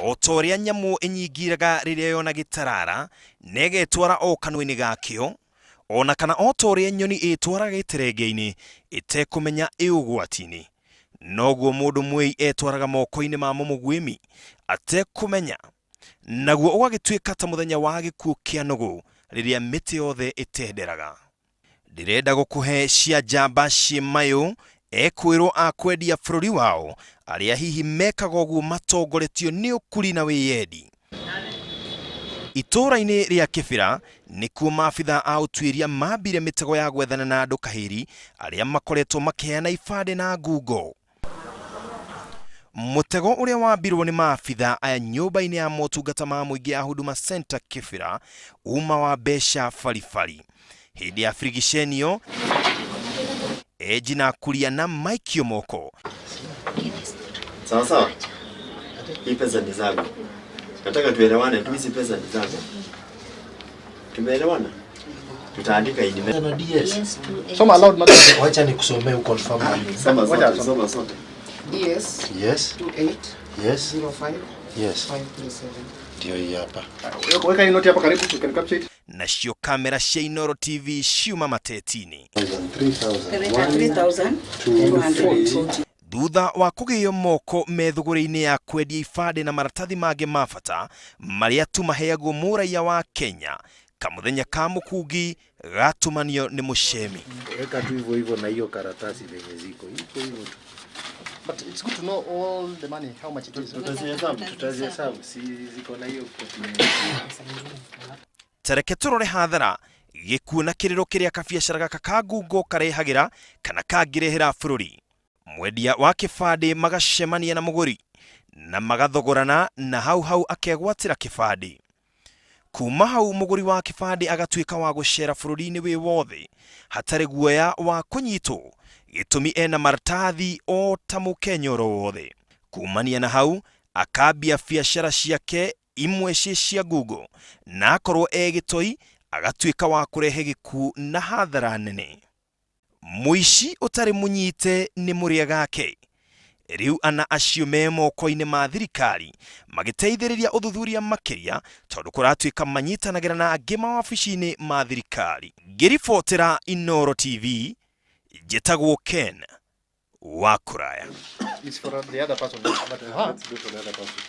O ta ũrĩa nyamũ ĩnyingiraga rĩrĩa yona gĩtarara na ĩgetwara o kanua-inĩ gakĩo, o na kana o ta ũrĩa nyoni ĩĩtwaraga gĩterenge-inĩ ĩtekũmenya ĩ ũgwati-inĩ, noguo mũndũ mwĩi etwaraga moko-inĩ ma mũmũguĩmi atekũmenya, naguo ũgagĩtuĩka ta mũthenya wa gĩkuũ kĩa nũgũ rĩrĩa mĩtĩ yothe ĩtenderaga. Ndĩrenda gũkũhe cia njamba ciĩ mayũ ekwĩrwo a kwendia bũrũri wao arĩa hihi mekaga ũguo matongoretio nĩ ũkuri na wĩyendi. Itũũra-inĩ rĩa Kĩbĩra nĩkuo maabithaa a ũtuĩria mambire mĩtego ya gwethana na andũ kahĩri arĩa makoretwo makĩheana ibandĩ na ngungo. Mũtego ũrĩa wambirwo nĩ maabithaa aya nyũmba-inĩ ya motungata ma mũingĩ ya Huduma Center Kĩbĩra uma wa mbeca baribari. Hĩndĩ ya birigicenio, Enji na Kuria na maikio moko. Sawa sawa. Hii pesa ni zangu. Nataka tuelewane tu, hizi pesa ni zangu. Tumeelewana? Tutaandika in Na DS. Soma aloud madam. Wacha nikusomee uconfirm. Soma Wacha sote, asome. soma sote. DS Yes. 28 Yes. 05 Yes. 537. Ndio hii hapa. Weka hii note hapa karibu, you can capture it. Nacio kamera cia Inooro TV ciuma mateti-inĩ. 3000. 3,240. Thutha wa kũgĩo moko me thũgũrĩ-inĩ ya kwendia ibandĩ na maratathi mangĩ ma bata marĩa tu maheagwo mũraiya wa Kenya kamũthenya ka mũkungi gatumanio nĩ mũcemi. Weka tu hivyo hivyo na hiyo karatasi venye ziko. Hivyo hivyo tu. But it's good to know all the money, how much it is. Tutazihesabu. Tutazihesabu si ziko na hiyo copy. Ta reke tũrore hathara gĩkuũ na kĩrĩro kĩrĩa kabiacara gaka ka ngungo karehagĩra kana kangĩrehera bũrũri. Mwendia wa kĩbandĩ magacemania na mũgũri na magathogorana na hau hau akegwatĩra kĩbandĩ. Kuma hau mũgũri wa kĩbandĩ agatuĩka wa gũcera bũrũri-inĩ wĩ wothe hatarĩ guoya wa kũnyitwo, gĩtũmi ena maratathi o ta mũkenya oro wothe. Kumania na hau akambia biacara ciake imwe ciĩ cia ngungo na akorwo e gĩtoi agatuĩka wa kũrehe gĩkuũ na hathara nene. Mũici ũtarĩ mũnyite nĩ mũrĩa gake. Rĩu ana acio me moko-inĩ ma thirikari magĩteithĩrĩria ũthuthuria makĩria tondũ kũratuĩka manyitanagĩra na angĩ mawabici-inĩ ma thirikari. Ngĩribotera Inooro TV, njĩtagwo Ken wa Kũraya. It's for the other person. But Let's do for the other person.